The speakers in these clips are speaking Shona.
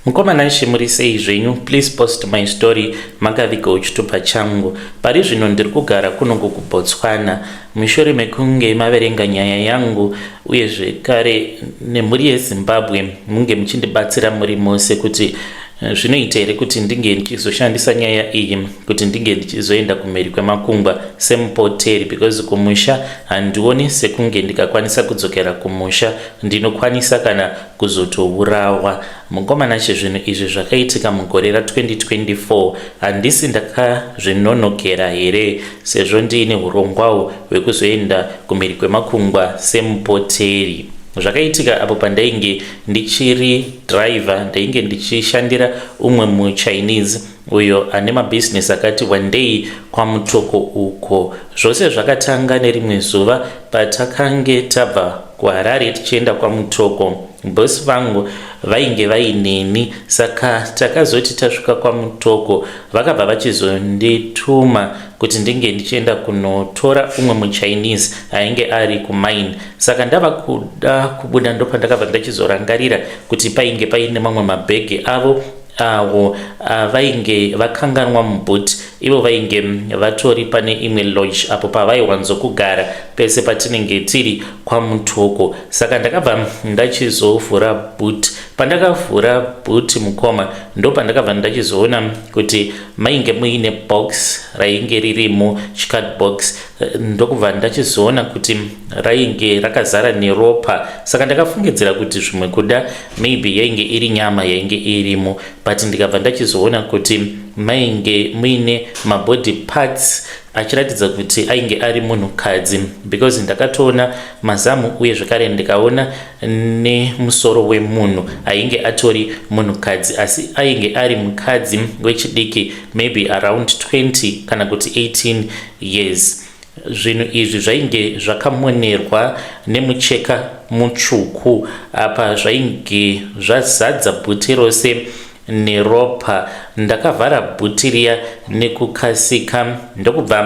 Mukoma Nashe muri sei zvenyu please post my story makavigawo chitupa changu pari zvino ndiri kugara kunoku kuBotswana mushure mekunge maverenga nyaya yangu uye zvekare nemhuri yeZimbabwe munge muchindibatsira muri mose kuti eh, zvinoita here kuti ndinge ndichizoshandisa nyaya iyi kuti ndinge ndichizoenda kumhiri kwemakungwa semupoteri because kumusha handioni sekunge ndikakwanisa kudzokera kumusha ndinokwanisa kana kuzotourawa Mukoma Nashe zvinhu izvi zvakaitika mugore ra 2024 handisi ndakazvinonokera here sezvo ndiine hurongwawo hwekuzoenda kumhiri kwemakungwa semupoteri. Zvakaitika apo pandainge ndichiri driver ndainge ndichishandira umwe muChinese uyo ane mabhizinesi akati wandei kwaMutoko uko. Zvose zvakatanga nerimwe zuva patakange tabva kuHarare tichienda kwaMutoko. Boss vangu vainge vaineni saka takazoti tasvika kwaMutoko vakabva vachizondituma kuti ndinge ndichienda kunotora umwe muChinese ainge ari kumine. Saka ndava kuda kubuda ndopandakabva ndachizorangarira kuti painge paine mamwe mabhegi avo awo vainge vakanganwa muboot ivo vainge vatori pane imwe lodge apo pavaiwanzokugara pese patinenge tiri kwamutoko saka ndakabva ndachizovhura boot pandakavhura boot mukoma ndopandakabva ndachizoona kuti mainge muine box rainge ririmo chicard box ndokubva ndachizoona kuti rainge rakazara neropa saka ndakafungidzira kuti zvimwe kuda maybe yainge iri nyama yainge irimo but ndikabva ndachizoona kuti mainge muine mabody parts achiratidza kuti ainge ari munhukadzi because ndakatoona mazamu uye zvekare ndikaona nemusoro wemunhu ainge atori munhukadzi asi ainge ari mukadzi wechidiki maybe around 20 kana kuti 18 years Zvinhu izvi zvainge zvakamonerwa nemucheka mutsvuku apa zvainge zvazadza bhuti rose neropa. Ndakavhara bhuti riya nekukasika ndokubva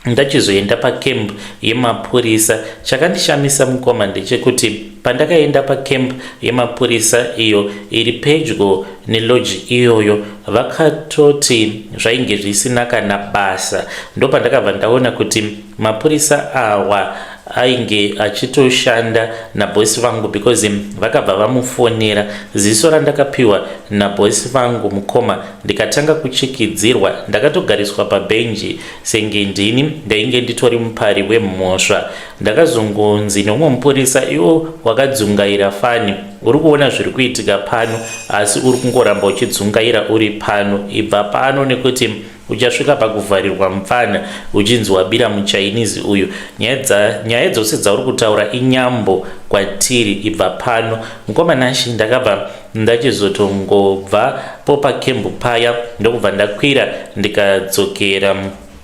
ndachizoenda pacamp yemapurisa. Chakandishamisa mukoma ndechekuti pandakaenda pacamp yemapurisa iyo iri pedyo nelodge iyoyo vakatoti zvainge zvisina kana basa ndopandakabva ndaona kuti mapurisa awa ainge achitoshanda nabosi vangu because vakabva vamufonera ziso randakapiwa nabosi vangu mukoma ndikatanga kuchikidzirwa ndakatogariswa pabhenji senge ndini ndainge nditori mupari wemhosva Ndakazongonzi neumwe mupurisa iwo wakadzungaira fani uri kuona zviri kuitika pano asi uri kungoramba uchidzungaira uri pano ibva pano nekuti uchasvika pakuvharirwa mupfana uchinzi wabira muchinese uyu nyaya dzose dzauri kutaura inyambo kwatiri ibva pano mukoma Nashy ndakabva ndachizotongobva po pakembu paya ndokubva ndakwira ndikadzokera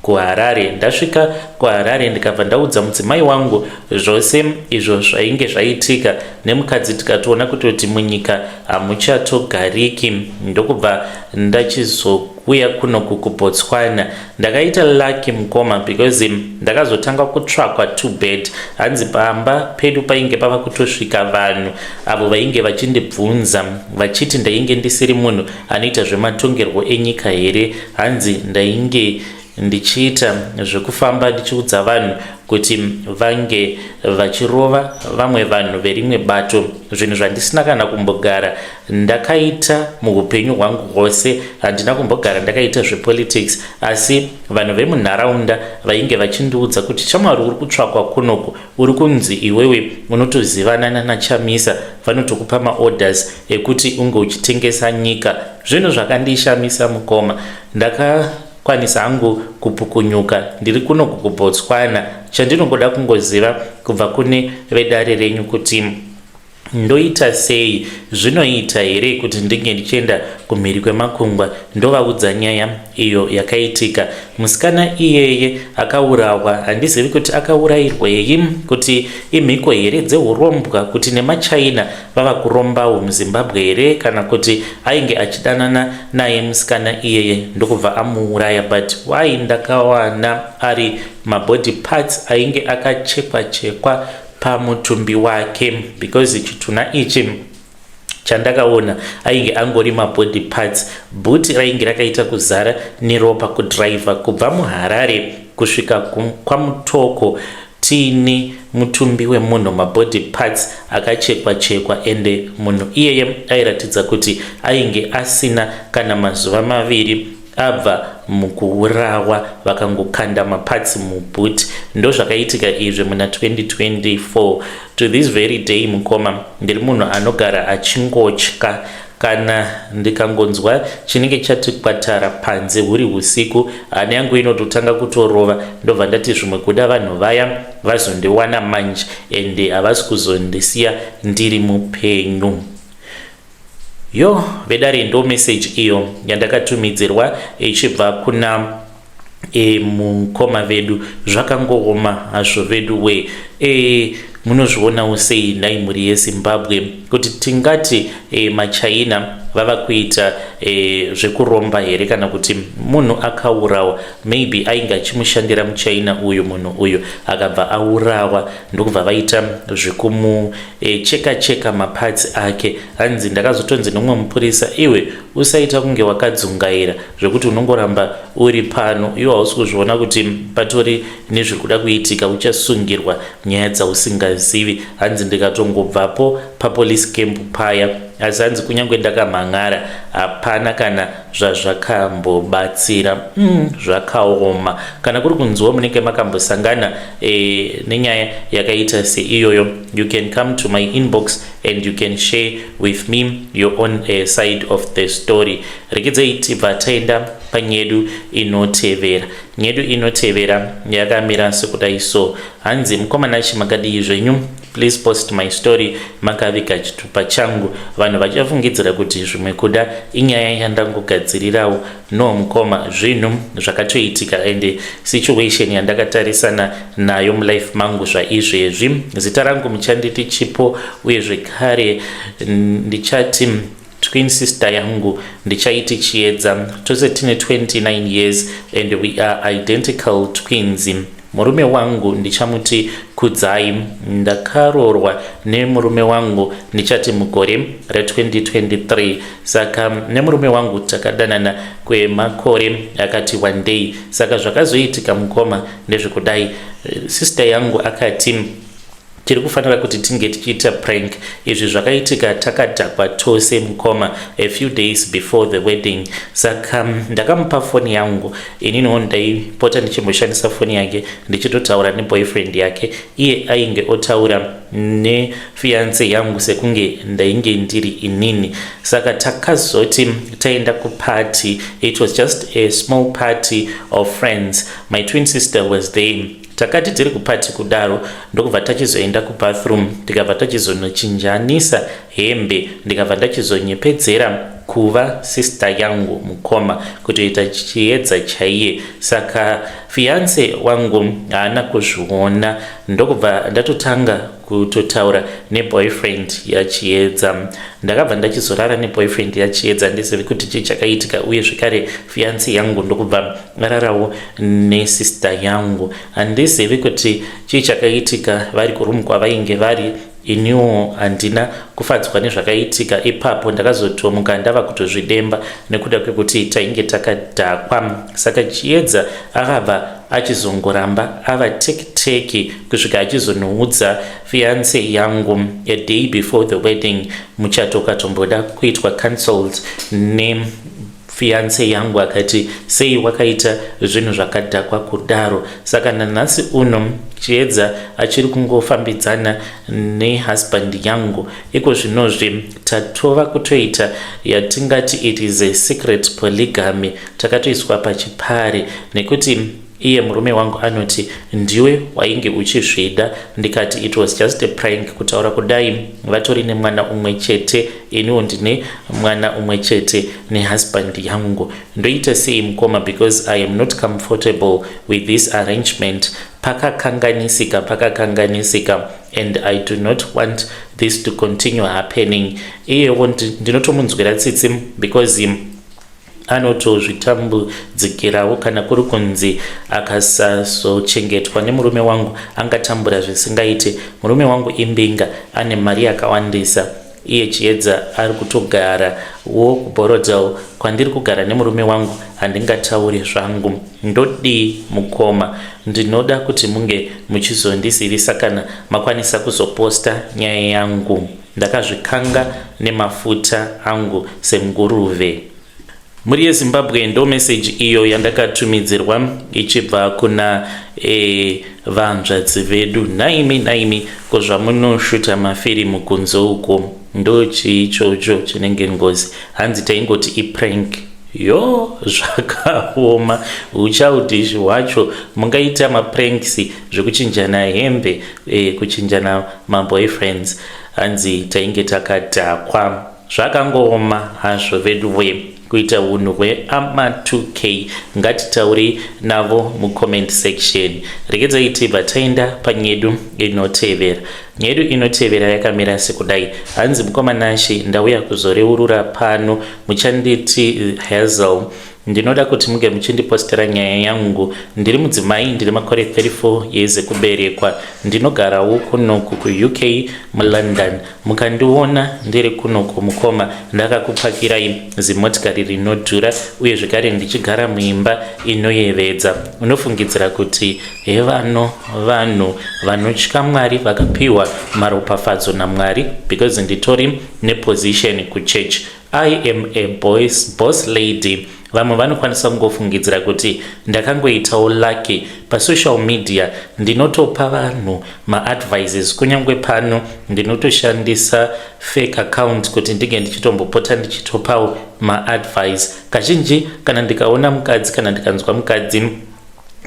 kuHarare. Ndasvika kuHarare ndikabva ndaudza mudzimai wangu zvose izvo zvainge zvaitika nemukadzi tikatoona kutoti munyika hamuchatogariki ndokubva ndachizouya kunoku kuBotswana. Ndakaita lucky mukoma because ndakazotanga kutsvakwa too bad hanzi pamba pedu painge pava kutosvika vanhu avo vainge vachindibvunza vachiti ndainge ndisiri munhu anoita zvematongerwo enyika here hanzi ndainge ndichiita zvekufamba ndichiudza vanhu kuti vange vachirova vamwe vanhu verimwe bato zvinhu zvandisina kana kumbogara ndakaita muupenyu hwangu hwose handina kumbogara ndakaita zvepolitics asi vanhu vemunharaunda vainge vachindiudza kuti shamwari uri kutsvakwa kunoku uri kunzi iwewe unotozivana nanaChamisa vanotokupa maorders ekuti unge uchitengesa nyika zvinhu zvakandishamisa mukoma ndakakwanisa hangu kupukunyuka ndiri kuno kuBotswana chandinongoda kungoziva kubva kune vedare renyu kuti ndoita sei zvinoita here kuti ndinge ndichienda kumhiri kwemakungwa ndovaudza nyaya iyo yakaitika musikana iyeye akaurawa handizivi kuti akaurayirwei kuti imhiko here dzeurombwa kuti nemachina vava kurombawo muzimbabwe here kana kuti ainge achidanana naye musikana iyeye ndokubva amuuraya but why ndakawana ari mabody parts ainge akachekwa chekwa pamutumbi wake because chitunha ichi Chandakaona ainge angori mabody parts. Bhuti rainge rakaita kuzara neropa kudriver kubva muHarare kusvika kwaMutoko tiine mutumbi wemunhu mabody parts akachekwa chekwa ende munhu iyeye airatidza kuti ainge asina kana mazuva maviri abva mukuurawa vakangokanda maparts muboot. Ndozvakaitika izvi muna 2024. To this very day mukoma, ndiri munhu anogara achingotya. Kana ndikangonzwa chinenge chati kwatara panze huri usiku, hana yangu inototanga kutorova. Ndobva ndati zvimwe kuda vanhu vaya vazondiwana manje ende havasi kuzondisiya ndiri mupenyu. Yo vedare, ndo message iyo yandakatumidzirwa ichibva kuna mukoma vedu. Zvakangooma hazvo vedu we. Munozvionawo sei nhai mhuri yeZimbabwe, kuti tingati maChina vava kuita zvekuromba here, kana kuti munhu akaurawa, maybe ainge achimushandira muChina uyu, munhu uyu akabva aurawa, ndokubva vaita zvekumucheka cheka maparts ake? Hanzi ndakazotonzi nomumwe mupurisa, "Iwe usaita kunge wakadzungaira zvekuti unongoramba uri pano, iwe hausi kuzviona kuti patori nezviri kuda kuitika, uchasungirwa nyaya dzausingazivi." Hanzi ndikatongobvapo papolice camp paya, asi hanzi kunyange ndakamhan'ara hapana kana zvazvakambobatsira. Zvakaoma. Kana kuri kunziwo munenge makambosangana nenyaya yakaita seiyoyo, you can come to my inbox and you can share with me your own side of the story. Regedzei tibva taenda panyedu inotevera. Nyedu inotevera yakamira sekudai so. Hanzi, "Mukoma Nashe, makadii zvenyu? Please post my story makaviga chitupa changu. Vanhu vachafungidzira kuti zvimwe kuda inyaya yandangogadzirirawo. No mukoma, zvinhu zvakatoitika ende situation yandakatarisana nayo mulife mangu zvaizvezvi. Zita rangu muchanditi Chipo, uye zvekare ndichati twin sister yangu ndichaiti Chiedza. Tose tine 29 years and we are identical twins. Murume wangu ndichamuti Kudzai. Ndakarorwa nemurume wangu, ndichati mugore ra2023. Saka nemurume wangu takadanana kwemakore akati one day. Saka zvakazoitika mukoma ndezvekudai. Sister yangu akati tiri kufanira kuti tinge tichiita prank. Izvi zvakaitika takadhakwa tose mukoma, a few days before the wedding. Saka ndakamupa foni yangu. Ininiwo ndaipota ndichimboshandisa foni yake ndichitotaura neboyfriend yake, iye ainge otaura nefiance yangu sekunge ndainge ndiri inini. Saka takazoti taenda kuparty. It was just a small party of friends. My twin sister was there. Takati tiri kuparty kudaro, ndokubva tachizoenda kubathroom, ndikabva tachizonochinjanisa hembe, ndikabva ndachizonyepedzera kuva sister yangu mukoma, kutoita Chiedza chaiye. Saka fiance wangu haana kuzviona, ndokubva ndatotanga kutotaura neboyfriend yaChiedza. Ndakabva ndachizorara neboyfriend yaChiedza, ndizivi kuti chii chakaitika. Uye zvekare fiance yangu ndokubva ararawo nesister yangu. Handizivi kuti chii chakaitika vari kuroom kwavainge vari. Iniwo handina kufadzwa nezvakaitika ipapo. Ndakazotomuka ndava kutozvidemba nekuda kwekuti tainge takadhakwa. Saka Chiedza akabva achizongoramba ava tekiteki kusvika achizonoudza fiance yangu a day before the wedding. Muchato ukatomboda kuitwa cancelled nefiance yangu, akati sei wakaita zvinhu zvakadhakwa kudaro. Saka nanhasi uno Chiedza achiri kungofambidzana nehusband yangu. Iko zvinozvi tatova kutoita yatingati it is a secret polygamy. Takatoiswa pachipare nekuti iye murume wangu anoti ndiwe wainge uchizvida. Ndikati it was just a prank. Kutaura kudai vatori nemwana umwe chete, iniwo ndine mwana umwe chete nehusband yangu. Ndoita sei mukoma? Because I am not comfortable with this arrangement. Pakakanganisika, pakakanganisika, and I do not want this to continue happening. Iyewo ndinotomunzwira tsitsi because anotozvitambudzikirawo. Kana kuri kunzi akasazochengetwa nemurume wangu, angatambura zvisingaite. Murume wangu imbinga, ane mari yakawandisa. Iye Chiedza ari kutogara wo kuBorrowdale kwandiri kugara nemurume wangu handingatauri zvangu. Ndodii mukoma? Ndinoda kuti munge muchizondizivisa kana makwanisa kuzoposta nyaya yangu. Ndakazvikanga nemafuta angu senguruve. Mhuri yeZimbabwe ndo message iyo yandakatumidzirwa ichibva kuna e, vanzvadzi vedu. Nhaimi nhaimi, ko zvamunoshuta mafirimu kunze uko ndochii ichocho chinenge ngozi? Hanzi taingoti iprank. Yo, zvakaoma huchildish hwacho. Mungaita mapranks zvekuchinjana hembe, e, kuchinjana maboyfriends. Hanzi tainge takadhakwa. Zvakangooma hazvo veduwe kuita hunhu hweama 2K. Ngatitaurei navo mucomment section. Regedzai tibva taenda panyedu inotevera. Nyedu inotevera yakamira sekudai. Hanzi mukoma Nashe, ndauya kuzoreurura pano. Muchanditi Hazel. Ndinoda kuti munge muchindipostera nyaya yangu. Ndiri mudzimai, ndine makore 34 years ekuberekwa. Ndinogarawo kunoku kuUK muLondon. Mukandiona ndiri kunoku mukoma, ndakakupakirai zimotikari rinodhura uye zvekare ndichigara muimba inoyevedza. Unofungidzira kuti hevano vanhu vanotya Mwari vakapiwa maropafadzo naMwari because nditori neposition kuchurch. I am a boys, boss lady. Vamwe vanokwanisa kungofungidzira kuti ndakangoitawo lucky. Pasocial media ndinotopa vanhu maadvices, kunyange pano ndinotoshandisa fake account kuti ndinge ndichitombopota ndichitopawo maadvice. Kazhinji kana ndikaona mukadzi, kana ndikanzwa mukadzi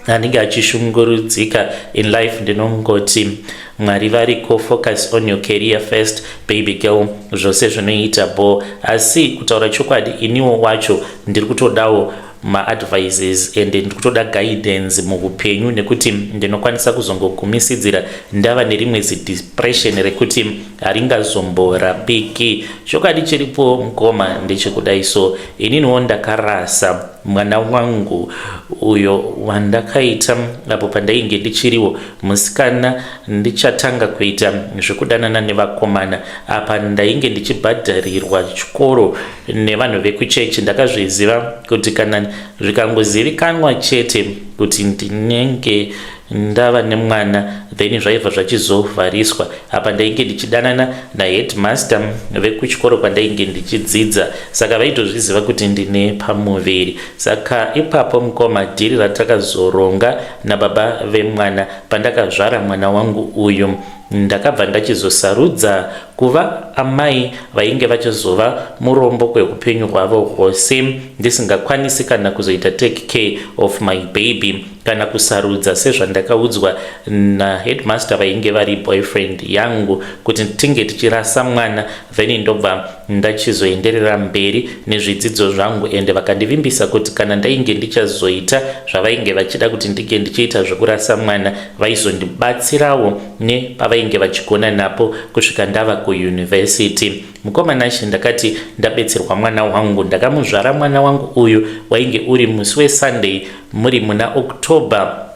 anenge achishungurudzika in life, ndinongoti Mwari variko, focus on your career first, baby girl, zvose zvinoita bo. Asi kutaura chokwadi, iniwo wacho ndiri kutodawo maadvices and ndiri kutoda guidance muupenyu, nekuti ndinokwanisa kuzongogumisidzira ndava nerimwe zidepression rekuti haringazomborapiki. Chokwadi chiripo mukoma ndechekudai so, ininiwo ndakarasa mwana wangu uyo wandakaita apo pandainge ndichiriwo musikana, ndichatanga kuita zvekudanana nevakomana. Apa ndainge ndichibhadharirwa chikoro nevanhu vekuchechi. Ndakazviziva kuti kana zvikangozivikanwa chete kuti ndinenge ndava nemwana, then zvaibva zvachizovhariswa. Apa ndainge ndichidanana naheadmaster vekuchikoro kwandainge ndichidzidza, saka vaitozviziva kuti ndine pamuviri. Saka ipapo mukoma, dhiri ratakazoronga nababa vemwana, pandakazvara mwana wangu uyu, ndakabva ndachizosarudza kuva amai vainge vachizova murombo kweupenyu hwavo hwose, ndisingakwanisi kana kuzoita take care of my baby kana kusarudza sezvandakaudzwa naheadmaster vainge vari boyfriend yangu kuti tinge tichirasa mwana, then ndobva ndachizoenderera mberi nezvidzidzo zvangu. Ende vakandivimbisa kuti kana ndainge ndichazoita zvavainge vachida kuti ndinge ndichiita zvekurasa mwana, vaizondibatsirawo nepavainge vachigona napo kusvika ndava kuyunivhesiti. Mukoma Nashe, ndakati ndabetserwa mwana wangu, ndakamuzvara mwana wangu uyu wainge uri musi weSunday, muri muna October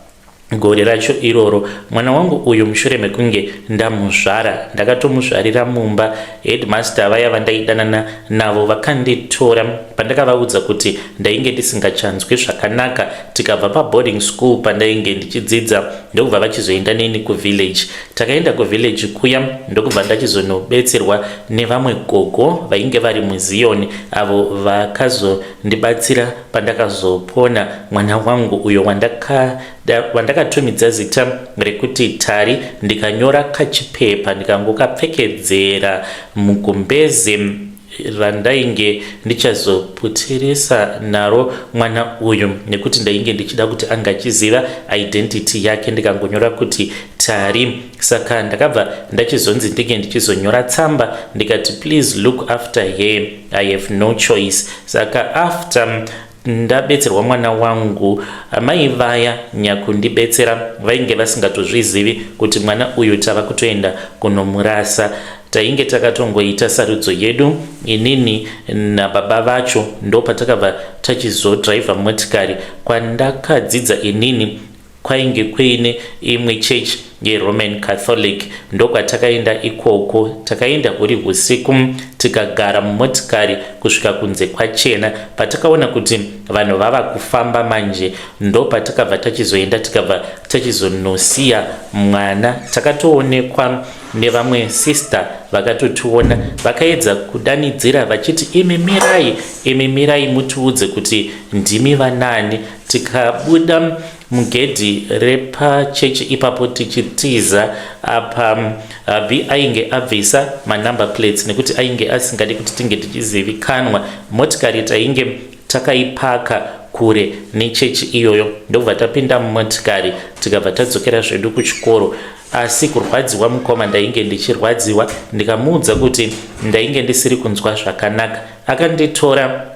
gore racho iroro. Mwana wangu uyu, mushure mekunge ndamuzvara, ndakatomuzvarira mumba. Headmaster vaya vandaidanana navo vakanditora pandakavaudza kuti ndainge ndisingachanzwi zvakanaka. Tikabva paboarding school pandainge ndichidzidza, ndokubva vachizoenda neni kuvillage. Takaenda kuvillage kuya, ndokubva ndachizonobetserwa nevamwe gogo vainge vari muZion, avo vakazondibatsira pandakazopona mwana wangu uyo wandakatumidza zita rekuti Tari, ndikanyora kachipepa ndikangokapfekedzera mugumbeze randainge ndichazoputirisa naro mwana uyu, nekuti ndainge ndichida kuti anga achiziva identity yake, ndikangonyora kuti Tari. Saka ndakabva ndachizonzi ndinge ndichizonyora tsamba, ndikati, "Please look after her, I have no choice." Saka after ndabetserwa mwana wangu, amai vaya nyakundibetsera vainge vasingatozvizivi kuti mwana uyu tava kutoenda kunomurasa. Tainge takatongoita sarudzo yedu inini nababa vacho, ndo patakabva tachizodhiraivha motikari kwandakadzidza inini. Kwainge kuine imwe chechi yeRoman Catholic, ndokwatakaenda ikoko. Takaenda huri husiku, tikagara mumotikari kusvika kunze kwachena. Patakaona kuti vanhu vava kufamba manje, ndopatakabva tachizoenda, tikabva tachizonosiya mwana. Takatoonekwa nevamwe sister, vakatotiona, vakaedza kudanidzira vachiti, "Imi mirai, imi mirai, mutiudze kuti ndimi vanani." Tikabuda mugedhi repachechi ipapo tichitiza. Apa hubby ainge abvisa manumber plates nekuti ainge asingadi kuti tinge tichizivikanwa. Motikari tainge takaipaka kure nechechi iyoyo, ndobva tapinda mumotikari, tikabva tadzokera zvedu kuchikoro. Asi kurwadziwa, mukoma, ndainge ndichirwadziwa. Ndikamuudza kuti ndainge ndisiri kunzwa zvakanaka. Akanditora,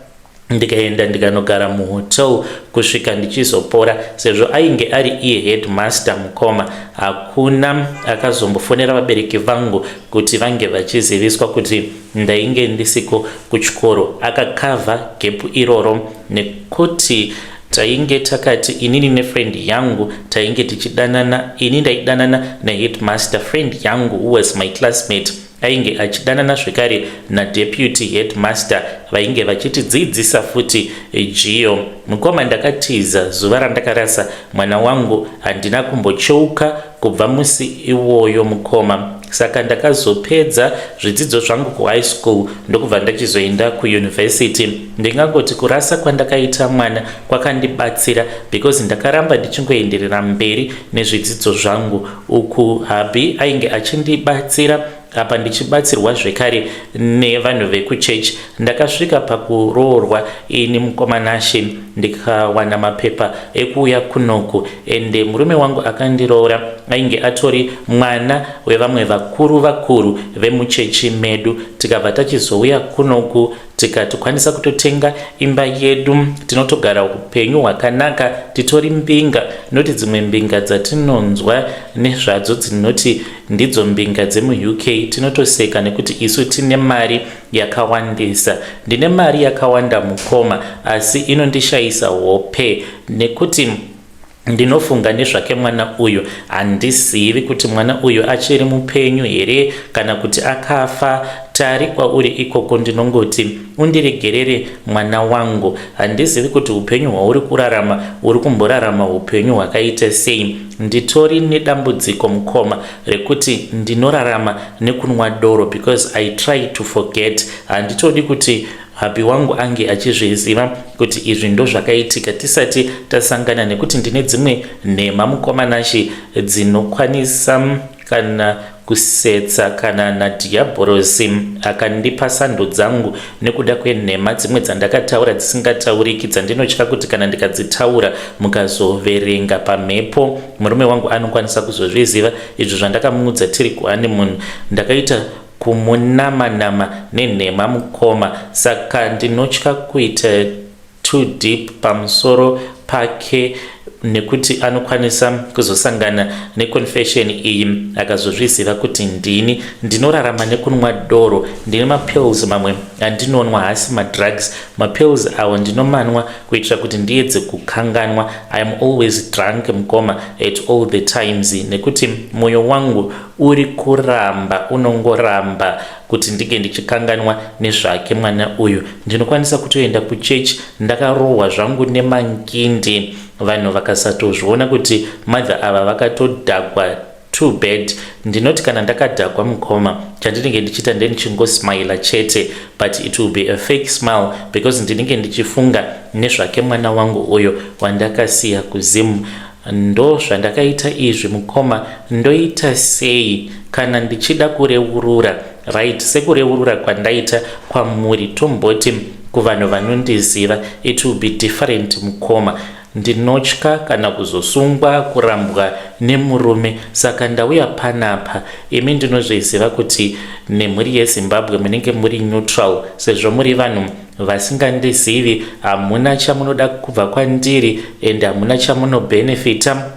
ndikaenda ndikanogara muhotel kusvika ndichizopora. Sezvo ainge ari iye headmaster, mukoma, hakuna akazombofonera vabereki vangu kuti vange vachiziviswa kuti ndainge ndisiko kuchikoro. Akacover gap iroro nekuti tainge takati inini nefriend yangu tainge tichidanana. Ini ndaidanana neheadmaster, friend yangu, who was my classmate, ainge achidanana zvekare nadeputy headmaster vainge vachitidzidzisa futi geo. Mukoma, ndakatiza zuva randakarasa mwana wangu. Handina kumbocheuka kubva musi iwoyo, mukoma. Saka ndakazopedza zvidzidzo zvangu kuhigh school, ndokubva ndachizoenda kuyunivhesity. Ndingangoti kurasa kwandakaita mwana kwakandibatsira because ndakaramba ndichingoenderera mberi nezvidzidzo zvangu. Uku hubby ainge achindibatsira, apa ndichibatsirwa zvekare nevanhu vekuchechi. Ndakasvika pakuroorwa ini, mukoma Nashe, ndikawana mapepa ekuuya kunoku. Ende murume wangu akandiroora ainge atori mwana wevamwe vakuru vakuru vemuchechi medu. Tikabva tachizouya kunoku, tikatokwanisa kutotenga imba yedu. Tinotogara upenyu hwakanaka, titori mbinga, noti dzimwe mbinga dzatinonzwa nezvadzo dzinoti ndidzo mbinga dzemuUK, tinotoseka nekuti isu tine mari yakawandisa. Ndine mari yakawanda, mukoma, asi inondishayisa hope nekuti ndinofunga nezvake mwana uyu. Handizivi kuti mwana uyu achiri mupenyu here kana kuti akafa. Tari kwauri ikoko, ndinongoti undiregerere mwana wangu. Handizivi kuti upenyu hwauri kurarama, uri kumborarama upenyu hwakaita sei. Nditori nedambudziko, mukoma, rekuti ndinorarama nekunwa doro because I try to forget. Handitodi kuti hubby wangu ange achizviziva kuti izvi ndo zvakaitika tisati tasangana, nekuti ndine dzimwe nhema, mukoma Nashe, dzinokwanisa kana kusetsa kana nadhiabhorosi akandipa sando dzangu nekuda kwenhema dzimwe dzandakataura dzisingatauriki, dzandinotya kuti kana ndikadzitaura mukazoverenga pamhepo, murume wangu anokwanisa kuzozviziva izvo zvandakamuudza tiri kuhoneymoon. Ndakaita kumunama-nama nenhema, mukoma, saka ndinotya kuita too deep pamusoro pake nekuti anokwanisa kuzosangana neconfession iyi akazozviziva kuti ndini ndinorarama nekunwa doro. Ndine mapills mamwe andinonwa, haasi madrugs. Mapills awo ndinomanwa kuitira kuti ndiedze kukanganwa. I am always drunk, mukoma, at all the times, nekuti mwoyo wangu uri kuramba, unongoramba kuti ndinge ndichikanganwa nezvake mwana uyu. Ndinokwanisa kutoenda kuchechi ndakarohwa zvangu nemangindi, vanhu vakasatozviona kuti mother ava vakatodhakwa too bad. Ndinoti kana ndakadhakwa, mukoma, chandinenge ndichiita ndendichingosmaila chete, but it will be a fake smile because ndinenge ndichifunga nezvake mwana wangu uyo wandakasiya kuZimu. Ndo zvandakaita izvi, mukoma. Ndoita sei kana ndichida kureurura? Right, sekureurura kwandaita kwamuri, tomboti kuvanhu vanondiziva, it will be different. Mukoma, ndinotya kana kuzosungwa, kurambwa nemurume, saka ndauya panapa. Imi ndinozviziva kuti nemhuri yeZimbabwe munenge muri neutral, sezvo muri vanhu vasingandizivi. Hamuna chamunoda kubva kwandiri ende hamuna chamunobhenefita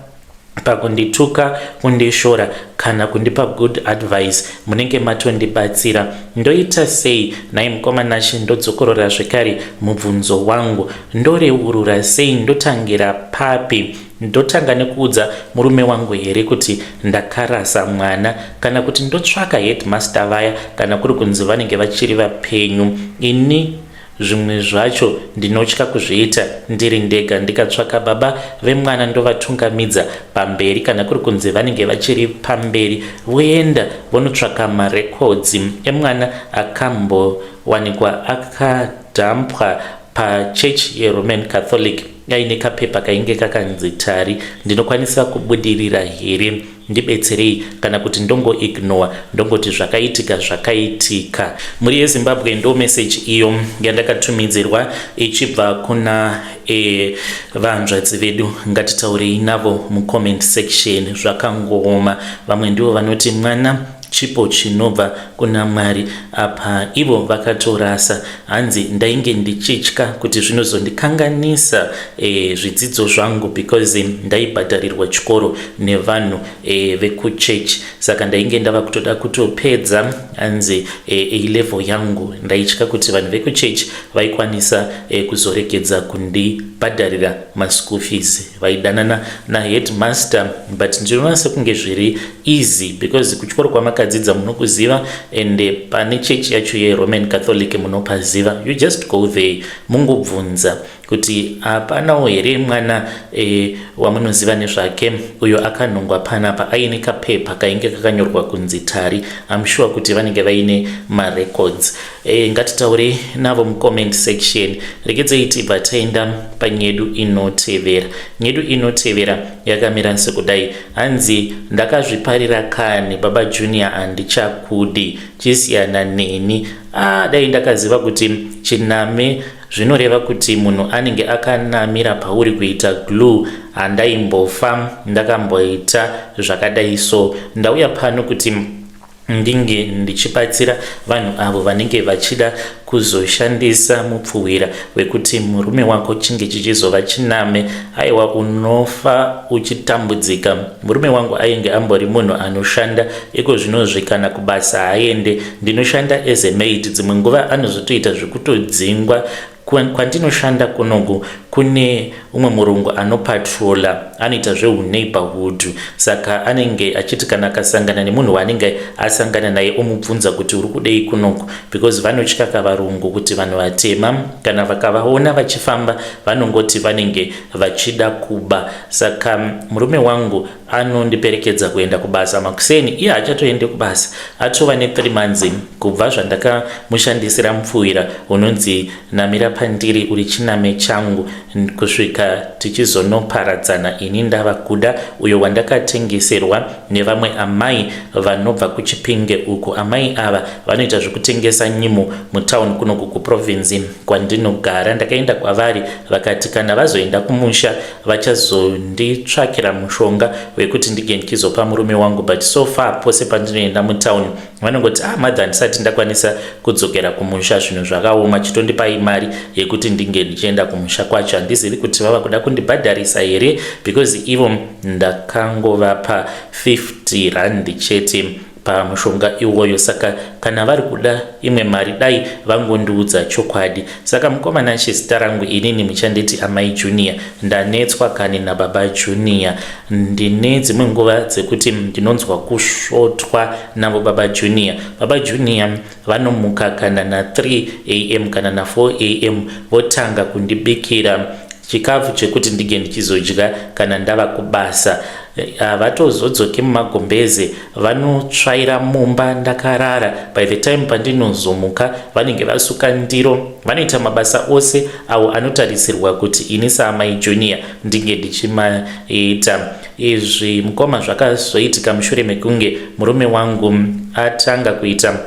pakundituka, kundishora kana kundipa good advice. Munenge matondibatsira. Ndoita sei nhai, mukoma Nashe? Ndodzokorora zvekare mubvunzo wangu: ndoreurura sei? Ndotangira papi? Ndotanga nekuudza murume wangu here kuti ndakarasa mwana kana kuti ndotsvaka headmaster vaya kana kuri kunzi vanenge vachiri vapenyu? Ini zvimwe zvacho ndinotya kuzviita ndiri ndega. Ndikatsvaka baba vemwana ndovatungamidza pamberi kana kuri kunzi vanenge vachiri pamberi voenda vonotsvaka marecords emwana akambowanikwa akadhampwa pachurch yeRoman Catholic aine kapepa kainge kakanzi Tari. Ndinokwanisa kubudirira here? Ndibetserei kana kuti ndongoignore ndongoti zvakaitika zvakaitika. Mhuri yeZimbabwe, ndo message iyo yandakatumidzirwa ichibva kuna vanzvadzi vedu. Ngatitaurei navo mucomment section. Zvakangooma. Vamwe ndivo vanoti mwana chipo chinobva kuna Mwari, apa ivo vakatorasa. Hanzi ndainge ndichitya kuti zvinozondikanganisa zvidzidzo zvangu because ndaibhadharirwa chikoro nevanhu vekuchechi, saka ndainge ndava kutoda kutopedza, hanzi A level yangu. Ndaitya kuti vanhu vekuchechi vaikwanisa kuzoregedza kundibhadharira maschool fees, vaidanana naheadmaster. But ndinoona sekunge zviri easy because kuchikoro kwamakadzidza munokuziva, and pane chechi yacho yeRoman Catholic munopaziva. You just go there, mungobvunza kuti hapanawo here mwana wamunoziva nezvake uyo akanhongwa panapa aine kapepa kainge kakanyorwa kunzi Tari. I'm sure kuti vanenge vaine marecords. Ngatitaure navo mucomment section. Regedzei tibva taenda panyedu inotevera. Nyedu inotevera yakamira sekudai. Hanzi ndakazviparira kani baba Junior, handichakudi, chisiyana neni. Ah, dai ndakaziva kuti chiname zvinoreva kuti munhu anenge akanamira pauri kuita glue, handaimbofa ndakamboita zvakadai. So ndauya pano kuti ndinge ndichibatsira vanhu avo vanenge vachida kuzoshandisa mupfuhwira wekuti murume wako chinge chichizova chiname. Aiwa, unofa uchitambudzika. Murume wangu ainge ambori munhu anoshanda, iko zvinozvi kana kubasa haaende. Ndinoshanda as a maid, dzimwe nguva anozotoita zvekutodzingwa. Kwandinoshanda kunoku kune umwe murungu anopatrola, anoita zveuneighborhood, saka anenge achiti kana akasangana nemunhu waanenge asangana naye omubvunza kuti uri kudei kunoku, because vanotya kavarungu kuti vanhu vatema kana vakavaona vachifamba vanongoti vanenge vachida kuba. Saka murume wangu anondiperekedza kuenda kubasa makuseni, iye haachatoende kubasa. Atova ne3 months kubva zvandakamushandisira mupfuwira unonzi namira pandiri uri chiname changu, kusvika tichizonoparadzana. Ini ndava kuda uyo wandakatengeserwa nevamwe amai vanobva kuChipinge uko. Amai ava vanoita zvekutengesa nyimo mutauni kunoku kuprovince kwandinogara. Ndakaenda kwavari, vakati kana vazoenda kumusha vachazonditsvakira mushonga wekuti ndinge ndichizopa murume wangu. But so far pose pandinoenda mutauni vanongoti, "Ah, mother, handisati ndakwanisa kudzokera kumusha, zvinhu zvakaoma, chitondipai mari yekuti ndinge ndichienda kumusha kwacho." Handizivi kuti vava kuda kundibhadharisa here, because ivo ndakangovapa 50 rand chete pamushonga iwoyo, saka kana vari kuda imwe mari dai vangondiudza chokwadi. Saka mukomana, zita rangu inini muchanditi amai Junior. Ndanetswa kani nababa Junior. Ndine dzimwe nguva dzekuti ndinonzwa kusvotwa navo baba Junior. Baba Junior vanomuka kana na3 am kana na4 am, votanga kundibikira chikafu chekuti ndinge ndichizodya kana ndava kubasa. Havatozodzoke mumagombeze, vanotsvaira mumba ndakarara. By the time pandinozomuka vanenge vasuka ndiro, vanoita mabasa ose awo anotarisirwa kuti ini saamai Junior ndinge ndichimaita. Izvi mukoma zvakazoitika mushure mekunge murume wangu atanga kuita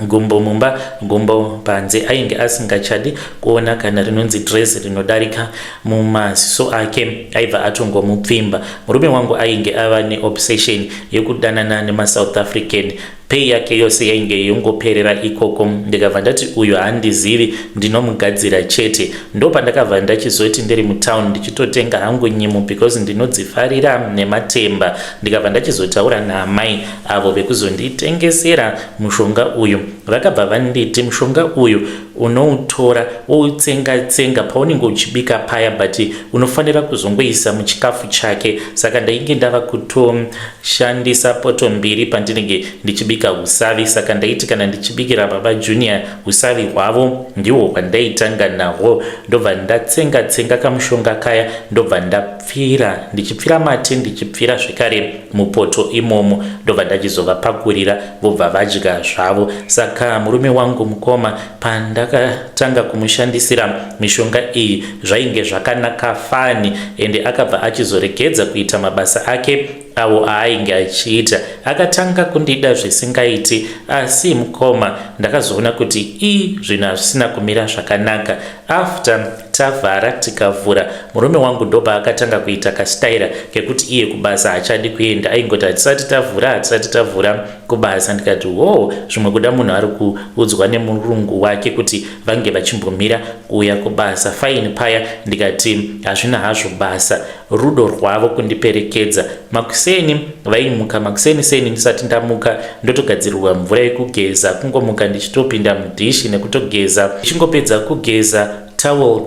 gumbo mumba, gumbo panze. Ainge asingachadi kuona kana rinonzi dress rinodarika mumaziso ake, aibva atongomupfimba. Murume wangu ainge ava neobsession yekudanana nemaSouth African. Pay yake yose yainge yongoperera ikoko. Ndikabva ndati uyu handizivi, ndinomugadzira chete. Ndopandakabva ndachizoti ndiri mutown ndichitotenga hangu nyimo because ndinodzifarira nematemba. Ndikabva ndachizotaura naamai avo vekuzonditengesera mushonga uyu. Vakabva vanditi mushonga uyu unoutora woutsenga tsenga paunenge uchibika paya, but unofanira kuzongoisa muchikafu chake. Saka ndainge ndava kutoshandisa poto mbiri pandinenge ndichibika usavi. Saka ndaiti kana ndichibikira baba Junior usavi hwavo, ndihwo hwandaitanga nahwo, ndobva ndatsenga tsenga kamushonga kaya, ndobva ndapfira, ndichipfira mate, ndichipfira zvekare mupoto imomo, ndobva ndachizovapakurira, vobva vadya zvavo. Saka murume wangu mukoma, pandakatanga kumushandisira mishonga iyi, zvainge zvakanaka fani, ende akabva achizoregedza kuita mabasa ake awo aainge achiita. Akatanga kundida zvisingaiti. Asi mukoma, ndakazoona kuti ii, zvinhu hazvisina kumira zvakanaka. After tavhara tikavhura, murume wangu ndopaakatanga kuita kastaira kekuti iye kubasa haachadi kuenda. Aingoti hatisati tavhura, hatisati tavhura kubasa. Ndikati wo, zvimwe kuda munhu ari kuudzwa nemurungu wake kuti vange vachimbomira kuuya kubasa. Fine paya, ndikati hazvina hazvo basa. Rudo rwavo kundiperekedza makuseni, vaimuka makuseni seni ndisati ndamuka, ndotogadzirirwa mvura yekugeza. Kungomuka ndichitopinda mudhishi nekutogeza. Ndichingopedza kugeza, towel,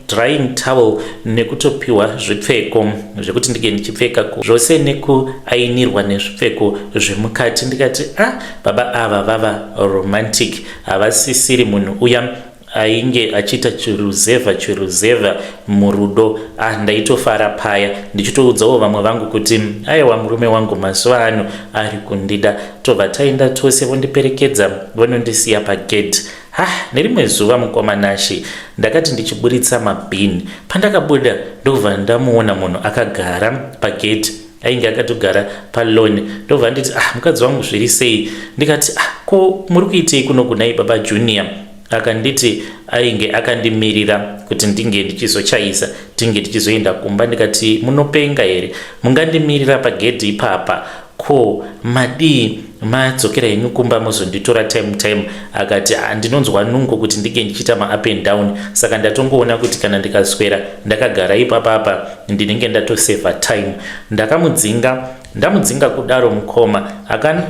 drying towel, nekutopiwa zvipfeko zvekuti ndinge ndichipfeka zvose, nekuainirwa nezvipfeko zvemukati. Ndikati a ah, baba ava vava romantic, havasisiri munhu uya ainge achiita chiruzevha chiruzevha murudo. Ah, ndaitofara paya, ndichitoudzawo vamwe vangu kuti aiwa, murume wangu mazuva ano ari kundida. Tobva taenda tose, vondiperekedza, vonondisiya pagate. Ha, nerimwe zuva mukoma Nashe, ndakati ndichiburitsa mabhini, pandakabuda ndobva ndamuona munhu akagara pagate, ainge akatogara palawn. Ndobva nditi, "Ah, mukadzi wangu, zviri sei?" Ndikati, "Ah, ko muri kuitei kuno kunai baba Junior?" Akanditi ainge akandimirira kuti ndinge ndichizochaisa, tinge tichizoenda kumba. Ndikati, "Munopenga here? Mungandimirira pagedhi ipapa? Ko madii madzokera henyu kumba, mozonditora time time?" Akati, "Handinonzwa nungo kuti ndinge ndichiita maup and down, saka ndatongoona kuti kana ndikaswera ndakagara ipapapa ndinenge ndatosevha time." Ndakamudzinga. Ndamudzinga kudaro mukoma,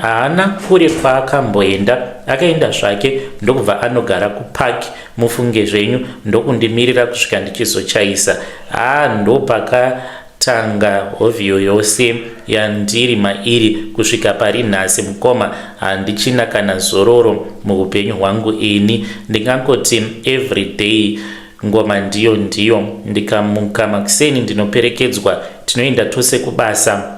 haana kure kwaakamboenda. Akaenda zvake, ndokubva anogara kupark, mufunge zvenyu, ndokundimirira kusvika ndichizochaisa. Haa, ndopakatanga hovhiyo yose yandiri mairi kusvika pari nhasi. Mukoma, handichina kana zororo muupenyu hwangu ini. Ndingangoti every day ngoma ndiyo ndiyo. Ndikamuka makuseni, ndinoperekedzwa, tinoenda tose kubasa.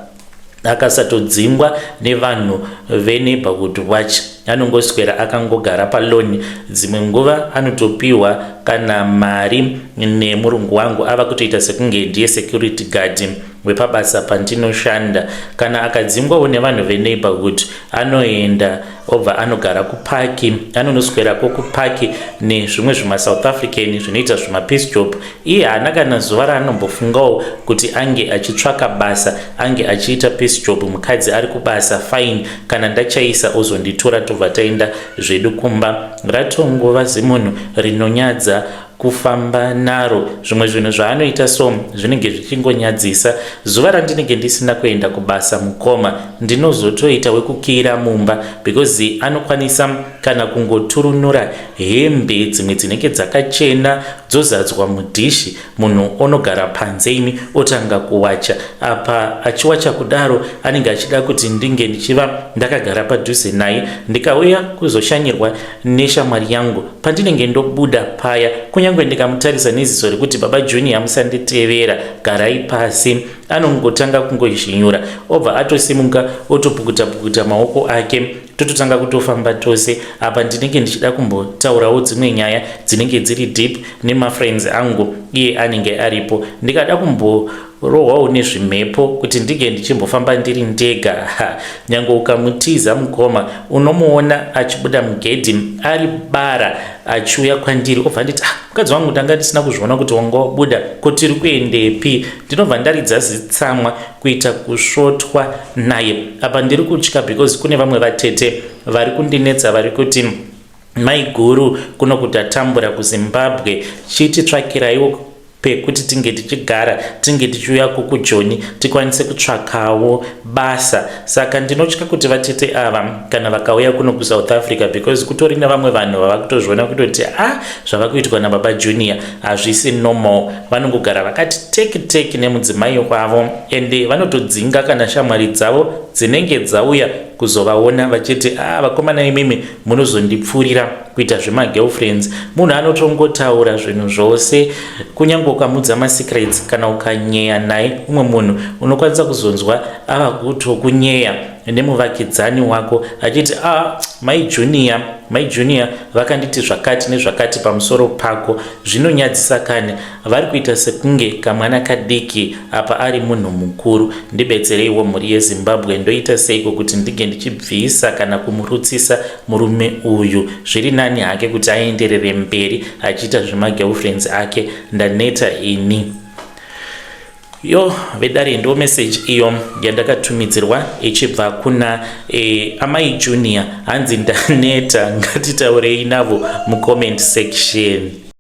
Akasatodzingwa nevanhu veneighborhood watch, anongoswera akangogara palawn. Dzimwe nguva anotopiwa kana mari nemurungu wangu, ava kutoita sekunge ndiye security guard wepabasa pandinoshanda. Kana akadzingwawo nevanhu veneighborhood, anoenda obva anogara kupaki, anonoswerako kupaki nezvimwe zvimaSouth African zvinoita zvimapiece job. Iye haana kana zuva raanombofungawo kuti ange achitsvaka basa, ange achiita piece job. Mukadzi ari kubasa, fine, kana ndachaisa ozonditora, tobva taenda zvedu kumba. Ratongova zimunhu rinonyadza kufamba naro. Zvimwe zvinhu zvaanoita so zvinenge zvichingonyadzisa. Zuva randinenge ndisina kuenda kubasa mukoma, ndinozotoita wekukiyira mumba, because anokwanisa kana kungoturunura hembe dzimwe dzinenge dzakachena, dzozadzwa mudhishi, munhu onogara panze imi, otanga kuwacha. Apa achiwacha kudaro, anenge achida kuti ndinge ndichiva ndakagara padhuze naye. Ndikauya kuzoshanyirwa neshamwari yangu, pandinenge ndobuda paya, kunyange ndikamutarisa neziso rekuti, "Baba Junior, musanditevera, garai pasi," anongotanga kungozhinyura, obva atosimuka, otopukuta pukuta maoko ake, tototanga kutofamba tose. Apa ndinenge ndichida kumbotaurawo dzimwe nyaya dzinenge dziri deep nemafriends angu, iye anenge aripo. Ndikada kumbo rohwawo nezvimhepo kuti ndinge ndichimbofamba ndiri ndega. Ha, nyange ukamutiza mukoma, unomuona achibuda mugedhi ari bara achiuya kwandiri, obva nditi, "Ah, mukadzi wangu, ndanga ndisina kuzviona kuti wanga wabuda, ko tiri kuendepi?" Ndinobva ndaridza zitsamwa, kuita kusvotwa naye. Apa ndiri kutya because kune vamwe vatete vari kundinetsa, vari kuti, "Maiguru, kuno kutatambura kuZimbabwe, chititsvakiraiwo pekuti tinge tichigara, tinge tichiuya kukuJoni, tikwanise kutsvakawo basa." Saka ndinotya kuti vatete ava kana vakauya kuno kuSouth Africa, because kutori nevamwe vanhu vava kutozviona kutoti a ah, zvava kuitwa nababa Junior hazvisi normal. Vanongogara vakati teki teki nemudzimai wavo, ende vanotodzinga kana shamwari dzavo dzinenge dzauya kuzovaona, vachiti, "A ah, vakomana imimi munozondipfurira kuita zvemagirlfriends." Munhu anotongotaura zvinhu zvose, kunyange ukamudza masecrets kana ukanyeya naye umwe munhu, unokwanisa kuzonzwa ava kutokunyeya nemuvakidzani wako achiti, "A ah, mai Junior, mai Junior vakanditi zvakati nezvakati pamusoro pako." Zvinonyadzisa kani. Vari kuita sekunge kamwana kadiki, apa ari munhu mukuru. Ndibetsereiwo, mhuri yeZimbabwe. Ndoita seiko kuti ndinge ndichibvisa kana kumurutsisa murume uyu? Zviri nani hake kuti aenderere mberi achiita zvemagirlfriends ake. Ndaneta ini. Yo vedare, ndo message iyo yandakatumidzirwa ichibva kuna amai Junior. Hanzi, "Ndaneta." Ngatitaurei navo mucomment section.